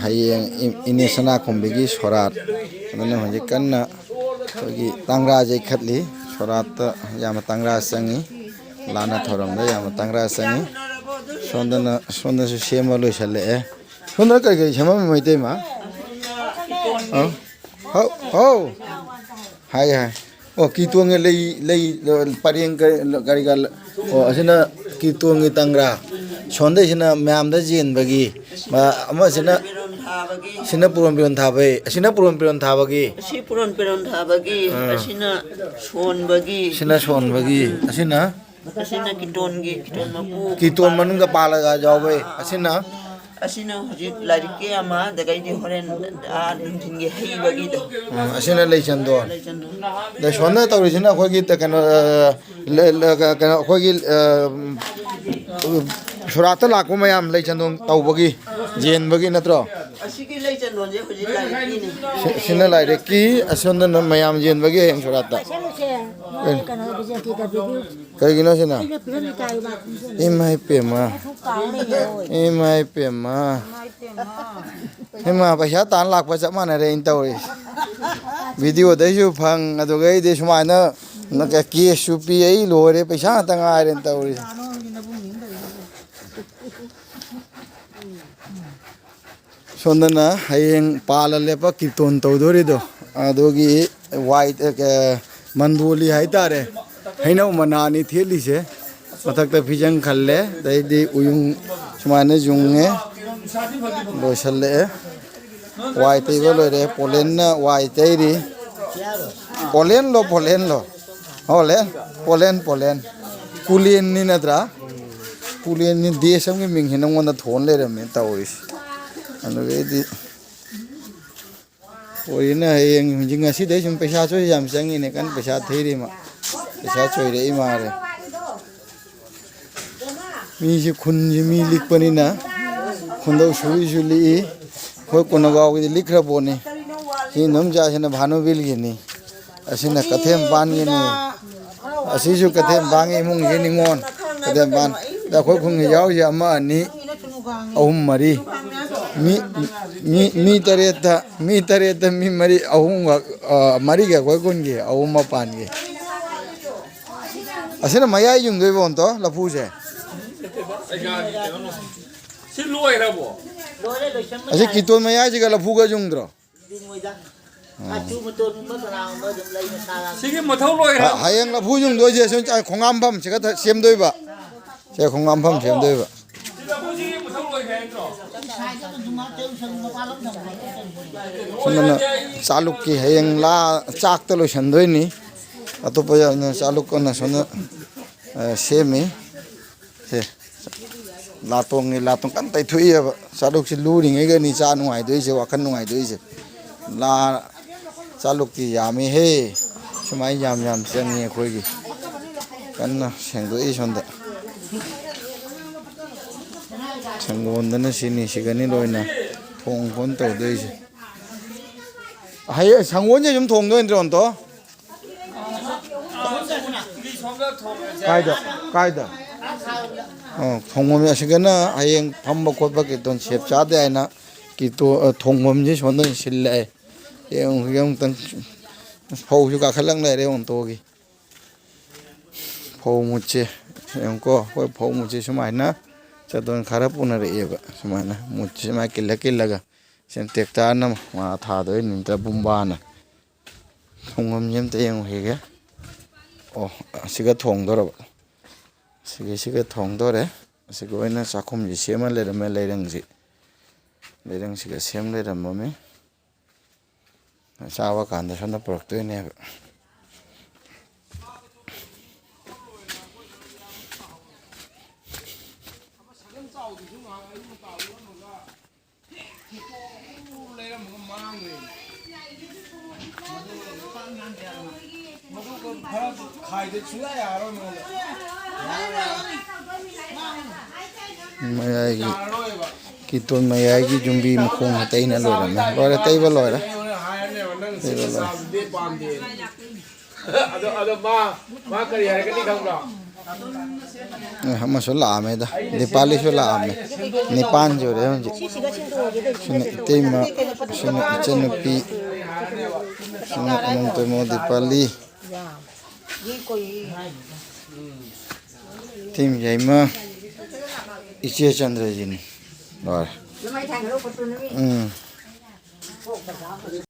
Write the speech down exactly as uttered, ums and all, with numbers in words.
ꯍꯌꯦꯡ ꯏ-, ꯏꯅꯦ ꯁꯅꯥꯈꯣꯝꯕꯤꯒꯤ ꯁꯣꯔꯥꯠ꯫ ꯑꯗꯨꯅ ꯍꯧꯖꯤꯛ ꯀꯟꯅ ꯑꯩꯈꯣꯏꯒꯤ ꯇꯥꯡꯒ꯭ꯔꯥꯁꯦ ꯏꯈꯠꯂꯤ꯫ ꯁꯣꯔꯥꯠꯇ ꯌꯥꯝꯅ ꯇꯥꯡꯒ꯭ꯔꯥ ꯆꯪꯉꯤ꯫ ꯂꯥꯟꯅ ꯊꯧꯔꯝꯗ ꯌꯥꯝꯅ ꯇꯥꯡꯒ꯭ꯔꯥ ꯆꯪꯉꯤ꯫ ꯁꯣꯝꯗꯅ, ꯁꯣꯝꯗꯁꯨ ꯁꯦꯝꯕ ꯂꯣꯏꯁꯤꯜꯂꯛꯑꯦ꯫ ꯁꯣꯝꯗ ꯀꯔꯤ ꯀꯔꯤ ꯁꯦꯝꯃꯝꯃꯤ, ꯃꯩꯇꯩꯃ? ꯑ? ꯍꯥꯎ, ꯍꯥꯎ꯫ ꯍꯥꯏ, ꯍꯥꯏ꯫ ꯑꯣ, ꯀꯤꯇꯣꯟꯒ ꯂꯩ, ꯂꯩ, ꯄꯔꯦꯡ ꯀꯔꯤ, ꯀꯔꯤ ꯀꯔꯥ, ꯑꯣ, ꯑꯁꯤꯅ ꯀꯤꯇꯣꯟꯒꯤ ꯇꯪꯒ꯭ꯔꯥ꯫ ꯁꯣꯟꯗꯩꯁꯤꯅ ꯃꯌꯥꯝꯗ ꯌꯦꯟꯕꯒꯤ, ꯃ-, ꯑꯃꯁꯤꯅ, ꯄꯤꯔꯣꯟ ꯊꯥꯕꯒꯤ꯫ ꯁꯤꯅ ꯄꯨꯔꯣꯟ ꯄꯤꯔꯣꯟ ꯊꯥꯕꯩ, ꯑꯁꯤꯅ ꯄꯨꯔꯣꯟ ꯄꯤꯔꯣꯟ ꯊꯥꯕꯒꯤ꯫ ꯑꯁꯤ ꯄꯨꯔꯣꯟ ꯄꯤꯔꯣꯟ ꯊꯥꯕꯒꯤ, ꯑꯥ꯫ ꯑꯁꯤꯅ ꯁꯣꯟꯕꯒꯤ꯫ ꯁꯤꯅ ꯁꯣꯟꯕꯒꯤ, ꯑꯁꯤꯅ ꯑꯁꯤꯅ ꯀꯤꯇꯣꯟꯒꯤ, ꯀꯤꯇꯣꯟ ꯃꯀꯨ꯫ ꯀꯤꯇꯣꯟ ꯃꯅꯨꯡꯗ ꯄꯥꯜꯂꯒ ꯌꯥꯎꯕꯩ꯫ ꯑꯁꯤꯅ ꯑꯁꯤꯅ ꯍꯧꯖꯤꯛ ꯂꯥꯏꯔꯤꯛꯀꯤ ꯑꯃ, ꯑꯗꯒꯩꯗꯤ ꯍꯣꯔꯦꯟ, ꯑꯥ, ꯅꯨꯡꯊꯤꯟꯒꯤ ꯍꯩꯕꯒꯤꯗꯣ꯫ ꯎꯝ, ꯑꯁꯤꯅ ꯂꯩ ꯆꯟꯗꯣꯟ꯫ ꯂꯩ ꯆꯟꯗꯣꯟ꯫ ꯑꯗ ꯁꯣꯝꯗ ꯇꯧꯔꯤꯁꯤꯅ ꯑꯩꯈꯣꯏꯒꯤ ꯇ-, ꯀꯩꯅꯣ, ꯑ, ꯂ-, ꯂ-, ꯀ-, ꯀꯩꯅꯣ, ꯑꯩꯈꯣꯏꯒꯤ, ꯑ, ꯁꯣꯔꯥꯠꯇ ꯂꯥꯛꯄ ꯃꯌꯥꯝ ꯂꯩ ꯆꯟꯗꯣꯟ ꯇꯧꯕꯒꯤ, ꯌꯦꯟꯕꯒꯤ ꯅꯠꯇ꯭ꯔꯣ? ꯑꯁꯤꯒꯤ ꯂꯩ ꯆꯟꯗꯣꯟꯁꯦ ꯍꯧꯖꯤꯛ ꯂꯥꯏꯔꯤꯛꯀꯤꯅꯤ꯫ ꯁꯤ-, ꯁꯤꯅ ꯂꯥꯏꯔꯤꯛꯀꯤ, ꯑꯁꯣꯝꯗꯅ ꯃꯌꯥꯝ ꯌꯦꯟꯕꯒꯤ ꯍꯌꯦꯡ ꯁꯣꯔꯥꯠꯇ꯫ ꯄꯥꯏꯁꯜꯂꯨꯁꯦ, ꯅꯣꯏ ꯀꯩꯅꯣ, ꯕꯤꯖꯦꯇꯤꯗ ꯚꯤꯗꯤꯑꯣ꯫ ꯀꯩꯒꯤꯅꯣ ꯁꯤꯅ? ꯑꯩꯅ ꯄꯤꯔꯝꯃꯤ ꯀꯥꯏ ꯃꯥ ꯄꯤꯔꯝꯃꯤ꯫ ꯏꯃꯥ ꯏꯄꯦꯝꯃ꯫ ꯁꯨꯝ ꯀꯥꯎ ꯂꯩꯔꯦ, ꯍꯣꯏ꯫ ꯏꯃꯥ ꯏꯄꯦꯝꯃ꯫ ꯏꯃꯥ ꯏꯄꯦꯝꯃ꯫ ꯏꯃꯥ, ꯄꯩꯁꯥ ꯇꯥꯟ ꯂꯥꯛꯄ ꯆꯞ ꯃꯥꯟꯅꯔꯦ ꯑꯩꯅ ꯇꯧꯔꯤꯁꯦ꯫ ꯚꯤꯗꯤꯑꯣꯗꯩꯁꯨ ꯐꯪ, ꯑꯗꯨꯒꯩꯗꯤ ꯁꯨꯃꯥꯏꯅ ꯅ-, ꯀꯦꯁꯁꯨ ꯄꯤ, ꯑꯩ ꯂꯣꯏꯔꯦ, ꯄꯩꯁꯥ ꯉꯥꯛꯇ ꯉꯥꯏꯔꯦꯅ ꯇꯧꯔꯤꯁꯦ꯫ ꯁꯣꯝꯗꯅ ꯍꯌꯦꯡ ꯄꯥꯜꯂ ꯂꯦꯞꯄ ꯀꯤꯔꯇꯣꯟ ꯇꯧꯗꯣꯔꯤꯗꯣ, ꯑꯗꯨꯒꯤ ꯋꯥꯏ, ꯑ, ꯃꯟꯗꯣꯂꯤ ꯍꯥꯏꯇꯥꯔꯦ, ꯍꯩꯅꯧ ꯃꯅꯥꯅꯤ ꯊꯦꯠꯂꯤꯁꯦ꯫ ꯃꯊꯛꯇ ꯐꯤꯖꯪ ꯈꯜꯂꯦ, ꯑꯗꯩꯗꯤ ꯎꯌꯨꯡ ꯁꯨꯃꯥꯏꯅ ꯌꯨꯡꯉꯦ, ꯂꯣꯏꯁꯤꯜꯂꯛꯑꯦ꯫ ꯋꯥꯏ ꯇꯩꯕ ꯂꯣꯏꯔꯦ, ꯄꯣꯂꯦꯟꯅ ꯋꯥꯏ ꯇꯩꯔꯤ꯫ ꯄꯣꯂꯦꯟꯂꯣ, ꯄꯣꯂꯦꯟꯂꯣ? Pollen, pollen, pollen. ꯀꯨꯂꯦꯟꯅꯤ ꯅꯠꯇ꯭ꯔꯥ? ꯀꯨꯂꯦꯟꯅꯤ, ꯗꯦꯁ ꯑꯃꯒꯤ ꯃꯤꯡꯁꯤ ꯅꯉꯣꯟꯗ ꯊꯣꯟ ꯂꯩꯔꯝꯃꯦ ꯇꯧꯔꯤꯁꯦ꯫ ꯑꯗꯨꯗꯩꯗꯤ ꯑꯣꯏꯔꯤꯅ ꯍꯌꯦꯡ ꯍꯧꯖꯤꯛ ꯉꯁꯤꯗꯩ ꯁꯨꯝ ꯄꯩꯁꯥ ꯆꯣꯏ ꯌꯥꯝ ꯆꯪꯉꯤꯅꯦ, ꯀꯟꯅ ꯄꯩꯁꯥ ꯊꯤꯔꯤ ꯃꯥ꯫ ꯄꯩꯁꯥ ꯆꯣꯏꯔꯛꯏ ꯃꯥꯜꯂꯦ꯫ ꯃꯤꯁꯤ ꯈꯨꯟꯁꯤ ꯃꯤ ꯂꯤꯛꯄꯅꯤꯅ ꯈꯨꯟꯗꯧ ꯁꯨꯏꯁꯨ ꯂꯤꯛꯏ꯫ ꯑꯩꯈꯣꯏ ꯀꯣꯅꯒꯥꯎꯒꯤꯗꯤ ꯂꯤꯛꯈ꯭ꯔ ꯄꯣꯠꯅꯤ꯫ ꯁꯤ ꯏꯟꯗꯣꯝꯆꯥꯁꯤꯅ ꯚꯥꯅꯨꯕꯤꯜꯒꯤꯅꯤ꯫ ꯑꯁꯤꯅ ꯀꯊꯦꯝꯄꯥꯟꯒꯤꯅꯤ꯫ ꯑꯁꯤꯁꯨ ꯀꯊꯦꯝꯄꯥꯟꯒꯤ ꯏꯃꯨꯡꯁꯤ ꯅꯤꯉꯣꯜ꯫ ꯀꯊꯦꯝꯄꯥꯟ꯫ ꯑꯗ ꯑꯩꯈꯣꯏ ꯈꯨꯟꯒꯤ ꯌꯥꯎꯔꯤꯁꯦ ꯑꯃ, ꯑꯅꯤ, ꯑꯍꯨꯝ, ꯃꯔꯤ꯫ ꯃꯤ, ꯃꯤ, ꯃꯤ ꯇꯔꯦꯠꯇ, ꯃꯤ ꯇꯔꯦꯠꯇ ꯃꯤ ꯃꯔꯤ, ꯑꯍꯨꯝꯈꯛ, ꯑ, ꯃꯔꯤꯈꯛ ꯑꯩꯈꯣꯏ ꯈꯨꯟꯒꯤ, ꯑꯍꯨꯝ ꯃꯄꯥꯟꯒꯤ꯫ ꯑꯁꯤꯅ ꯃꯌꯥꯏ ꯌꯨꯡꯗꯣꯏꯕ ꯑꯣꯟꯇꯣ, ꯂꯐꯨꯁꯦ꯫ ꯁꯤ ꯂꯣꯏꯈ꯭ꯔꯕꯣ? ꯑꯁꯤ ꯀꯤꯇꯣꯟ ꯃꯌꯥꯏꯁꯤꯒ ꯂꯐꯨꯒ ꯌꯨꯡꯗ꯭ꯔꯣ? ꯁꯤꯒꯤ ꯃꯊꯧ ꯂꯣꯏꯈ꯭ꯔꯦ꯫ ꯍ-, ꯍꯌꯦꯡ ꯂꯐꯨ ꯌꯨꯡꯗꯣꯏꯁꯦ ꯁꯨꯝ ꯆꯥꯏ ꯈꯣꯡꯉꯥꯝꯐꯝ ꯁꯤꯒ ꯊ-, ꯁꯦꯝꯗꯣꯏꯕ꯫ ꯁꯦ ꯈꯣꯡꯉꯥꯝꯐꯝ ꯁꯦꯝꯗꯣꯏꯕ꯫ ꯁꯤ ꯂꯐꯨꯁꯤꯒꯤ ꯃꯊꯧ ꯂꯣꯏꯈ꯭ꯔꯦ ꯅꯠꯇ꯭ꯔꯣ? ꯁꯣꯝꯗꯅ ꯆꯥꯂꯨꯛꯀꯤ ꯍꯌꯦꯡ ꯂꯥ ꯆꯥꯛꯇ ꯂꯣꯏꯁꯟꯗꯣꯏꯅꯤ꯫ ꯑꯇꯣꯞꯄ ꯌꯥꯝꯅ ꯆꯥꯂꯨꯛ ꯑꯣꯏꯅ ꯁꯣꯝꯗ, ꯑ, ꯁꯦꯝꯃꯤ꯫ ꯁꯦ, ꯂꯥꯇꯣꯡꯉꯤ, ꯂꯥꯇꯣꯡ ꯀꯟꯅ ꯇꯩꯊꯣꯛꯏꯑꯕ꯫ ꯆꯥꯂꯨꯛꯁꯤ ꯂꯨꯔꯤꯉꯩꯒꯅꯤ ꯆꯥ ꯅꯨꯡꯉꯥꯏꯗꯣꯏꯁꯦ, ꯋꯥꯈꯜ ꯅꯨꯡꯉꯥꯏꯗꯣꯏꯁꯦ꯫ ꯂꯥ, ꯆꯥꯂꯨꯛꯇꯤ ꯌꯥꯝꯃꯤꯍꯦ꯫ ꯁꯨꯃꯥꯏꯅ ꯌꯥꯝ ꯌꯥꯝ ꯆꯪꯉꯤ ꯑꯩꯈꯣꯏꯒꯤ꯫ ꯀꯟꯅ ꯁꯦꯡꯗꯣꯛꯏ ꯁꯣꯝꯗ꯫ ꯁꯪꯒꯣꯟꯗꯅ ꯁꯤꯅꯤ, ꯁꯤꯒꯅꯤ ꯂꯣꯏꯅ ꯊꯣꯡ ꯈꯣꯟ ꯇꯧꯗꯣꯏꯁꯦ꯫ ꯍꯌꯦꯡ ꯁꯪꯒꯣꯟꯁꯦ ꯁꯨꯝ ꯊꯣꯡꯗꯣꯏ ꯅꯠꯇ꯭ꯔꯣ, ꯑꯟꯇꯣ? ꯀꯥꯏꯗ? ꯀꯥꯏꯗ? ꯑꯣ, ꯊꯣꯡꯐꯝ ꯑꯁꯤꯒꯅ ꯍꯌꯦꯡ ꯐꯝꯕ ꯈꯣꯠꯄ ꯀꯤꯇꯣꯟ ꯁꯦꯞ ꯆꯥꯗꯦ ꯍꯥꯏꯅ ꯀꯤꯇꯣ-, ꯑ, ꯊꯣꯡꯐꯝꯁꯤ ꯁꯣꯝꯗ ꯑꯣꯏꯅ ꯁꯤꯜꯂꯛꯑꯦ꯫ ꯌꯦꯡꯉꯨ, ꯑꯃꯨꯛꯇꯪ ꯐꯧꯁꯨ ꯀꯥꯈꯠꯂꯛ ꯂꯩꯔꯦ ꯑꯣꯟꯇꯣꯒꯤ꯫ ꯐꯧ ꯃꯨꯠꯁꯦ ꯌꯦꯡꯉꯨꯀꯣ, ꯑꯩꯈꯣꯏ ꯐꯧ ꯃꯨꯠꯁꯦ ꯁꯨꯃꯥꯏꯅ ꯆꯇꯣꯟ ꯈꯔ ꯄꯨꯅꯔꯛꯑꯦꯕ꯫ ꯁꯨꯃꯥꯏꯅ ꯃꯨꯠꯁꯦ ꯁꯨꯃꯥꯏꯅ ꯀꯤꯜꯂ ꯀꯤꯜꯂꯒ ꯁꯦꯟꯇꯦꯛꯇꯔꯅ ꯃꯥ ꯊꯥꯗꯣꯏ ꯅꯠꯇ꯭ꯔ ꯕꯨꯝꯕꯥꯅ꯫ ꯊꯣꯡꯐꯝꯁꯦ ꯑꯝꯇ ꯌꯦꯡꯉꯨꯈꯤꯒꯦ꯫ ꯑꯣ, ꯑꯁꯤꯒ ꯊꯣꯡꯗꯧꯔꯕ꯫ ꯑꯁꯤꯒꯤꯁꯤꯒ ꯊꯣꯡꯗꯣꯔꯦ꯫ ꯑꯁꯤꯒ ꯑꯣꯏꯅ ꯆꯥꯛꯈꯨꯝꯁꯤ ꯁꯦꯝꯃ ꯂꯩꯔꯝꯃꯦ, ꯂꯩꯔꯪꯁꯤ꯫ ꯂꯩꯔꯪꯁꯤꯒ ꯁꯦꯝ ꯂꯩꯔꯝꯃꯃꯤ꯫ ꯆꯥꯕ ꯀꯥꯟꯗ ꯁꯣꯝꯗ ꯄꯨꯔꯛꯇꯣꯏꯅꯦꯕ꯫ ꯂꯩꯔꯝꯃꯒ ꯃꯥꯡꯈ꯭ꯔꯦ꯫ ꯃꯗꯨ ꯈꯔ ꯈꯥꯏꯗ ꯁꯨꯡꯌꯥ ꯌꯥꯔꯔꯣꯏ ꯃꯉꯣꯟꯗ꯫ ꯃꯌꯥꯏꯒꯤ ꯌꯥꯔꯔꯣꯏꯕ꯫ ꯀꯤꯇꯣꯟ ꯃꯌꯥꯏꯒꯤ ꯌꯨꯝꯕꯤ ꯃꯈꯣꯡ ꯑꯇꯩꯅ ꯂꯣꯏꯔꯝꯃꯦ꯫ ꯂꯣꯏꯔꯦ, ꯇꯩꯕ ꯂꯣꯏꯔꯦ꯫ ꯍꯣꯔꯦꯟ ꯍꯥꯏꯔꯅꯦꯕ, "ꯅꯪ ꯁꯤꯒ ꯇꯩꯕ ꯂꯣꯏꯔꯦ꯫ ꯆꯥꯕꯗꯤ ꯄꯥꯝꯗꯦ"꯫ ꯑꯗꯣ, ꯑꯗꯣ ꯃꯥ, ꯃꯥ ꯀꯔꯤ ꯍꯥꯏꯔꯛꯀꯅꯤ ꯈꯪꯕ꯭ꯔꯣ? ꯑꯦ, ꯑꯃꯁꯨ ꯂꯥꯛꯑꯝꯃꯦꯗ꯫ ꯗꯤꯄꯥꯂꯤꯁꯨ ꯂꯥꯛꯑꯝꯃꯦ꯫ ꯅꯤꯄꯥꯟ ꯁꯨꯔꯦ ꯍꯧꯖꯤꯛ꯫ ꯁꯤꯅ ꯏꯇꯩꯃ, ꯁꯤꯅ ꯏꯆꯟꯅꯨꯄꯤ, ꯁꯤꯅ ꯑꯅꯟꯇꯃꯣ ꯗꯤꯄꯥꯂꯤ꯫ ꯏꯇꯩꯃ ꯌꯥꯏꯃ, ꯏꯆꯦ ꯆꯟꯗ꯭ꯔꯖꯤꯅꯤ꯫ ꯂꯣꯏꯔꯦ꯫ ꯎꯝ꯫